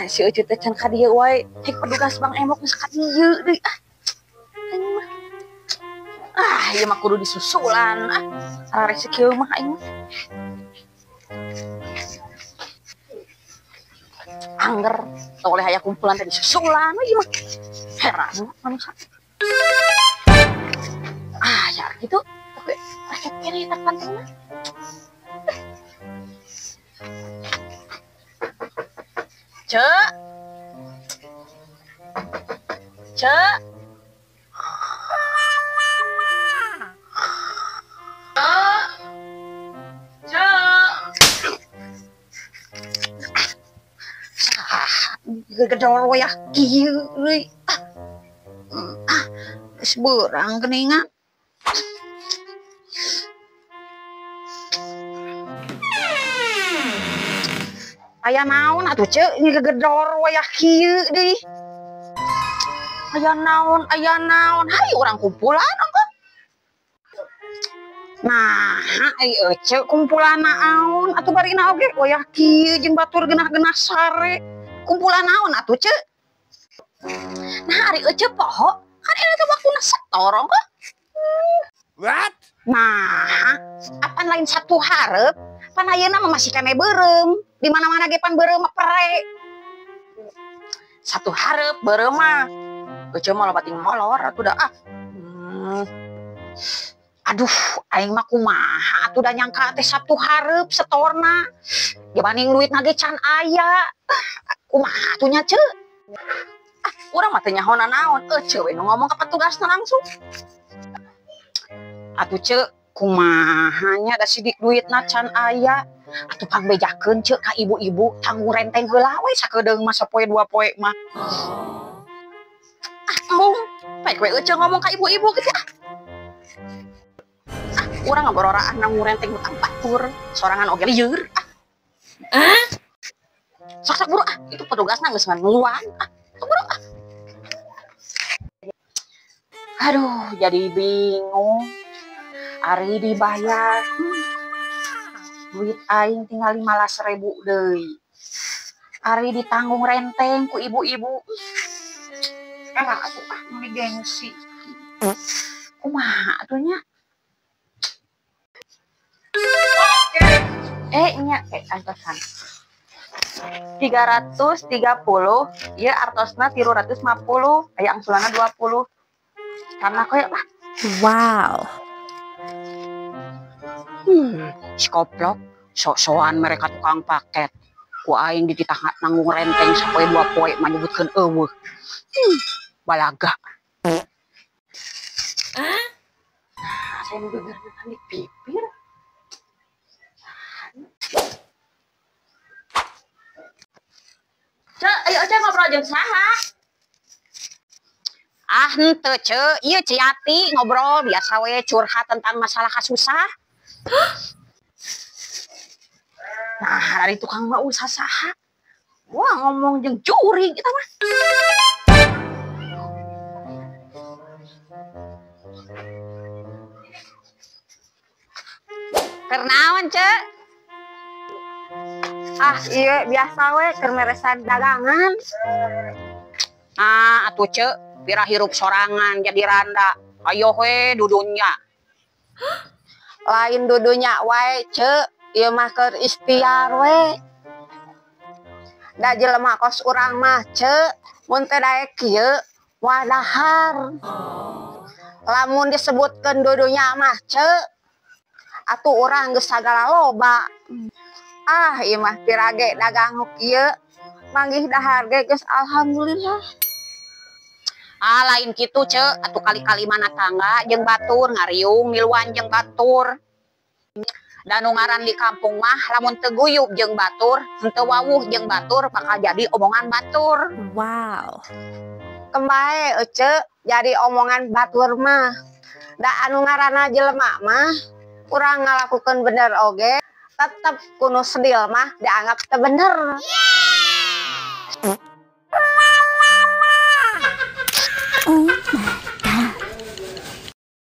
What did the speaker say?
Si Ucu teh can ka dieu wae, cek petugas Bang Emok geus ka dieu deui ah. Aing mah. Ah, ieu mah kudu disusulan ah. Sararese kieu mah aing mah. Angger toleh aya kumpulan teh disusulan ieu mah. Heran manusia. Ah, ya gitu. Tapi resep kene eta panteng mah. Cek. Cek. Cek. Cek. Gedor wayah kieu euy. Ah, geus beurang geuningan. Aya naon atuh Cek ngegedor wayah kieu deui. Aya naon, hayu urang kumpulan ongkoh. Nah, ai Cek kumpulan naon atuh barina oge wayah kieu jeung batur genah-genah sare. Kumpulan naon atuh Cek? Nah, ari Ece poho, kan ini teh waktuna setor ongkoh. What? Nah, apan lain Sabtu hareup, pan ayeuna mah masih kene beureum. Di mana-mana ge pan beureum mah pere. Sabtu hareup beureum mah. Ece mah loba ting molor atuh da ah. Aduh, aing mah kumaha atuh da nyangka teh Sabtu hareup setorna. Dibanding duitna ge can aya. Kumaha atuh nya Ceu? Ah, urang mah teu nyaho naon, Ece we nu ngomong ka petugasna langsung. Atuh Ceu, kumaha nya da sidik duitna can aya. Atuh pangbejakeun Ceu ka ibu-ibu tanggung renteng heula we sakedeung mah sapoe dua poe mah. Ah, embung, baik we Ece ngomong ka ibu-ibu gitu ah. Ah, urang ngabororaan nanggung renteng hutang batur, sorangan oge lieur ah. Ah? Sok-sok buru ah, itu petugasna geus ngeluan ah. Sok buru ah. Aduh, jadi bingung. Ari dibayar. Duit aing tinggal 15.000 deui. Ari ditanggung renteng ku ibu-ibu. Era atuh ah meuni gengsi. Kumaha atuh nya? Nya antosan. 330, ieu artosna 350, aya angsulanna 20. Karena koyo lah. Wow. Si koplok, sok-sokan mereka tukang paket. Ku aing dititah nanggung renteng sapoe dua poe mah nyebutkeun eueuh. Balaga. Ah? Nah, saya nu gegerna di pipir. Cek, ayo Cek ngobrol jeung saha? Ah, henteu Cek, ieu Ciati ngobrol biasa we curhat tentang masalah kasusah. Nah, dari tukang mah usah saha. Wah, ngomong jeung jurig eta mah. Keur naon, Cek? Ah, iya biasa we keur meresan dagangan. Ah, atuh Cek, pira hirup sorangan jadi randa. Ayo we dudunya. Lain dudunya wae, Cek. Ieu mah keur ikhtiar we. Da jelema kos urang mah, Cek, mun teh daek kieu moal dahar. Lamun disebutkeun dudunya mah, Cek, atuh urang geus sagala loba. Ah, ieu mah pirage dagang nu kieu, manggih dahar ge geus alhamdulillah. Ah, lain kitu, Cek, atuh kali-kali mana tangga jeung batur ngariung miluan jeung batur. Da nu ngaran di kampung mah lamun teu guyub jeung batur, henteu wawuh jeung batur bakal jadi omongan batur. Wow. Kembae Ece jadi omongan batur mah. Da anu ngaranna jelema mah urang ngalakukeun bener oge, tetep kuno sedil mah dianggap teu bener. Yeah!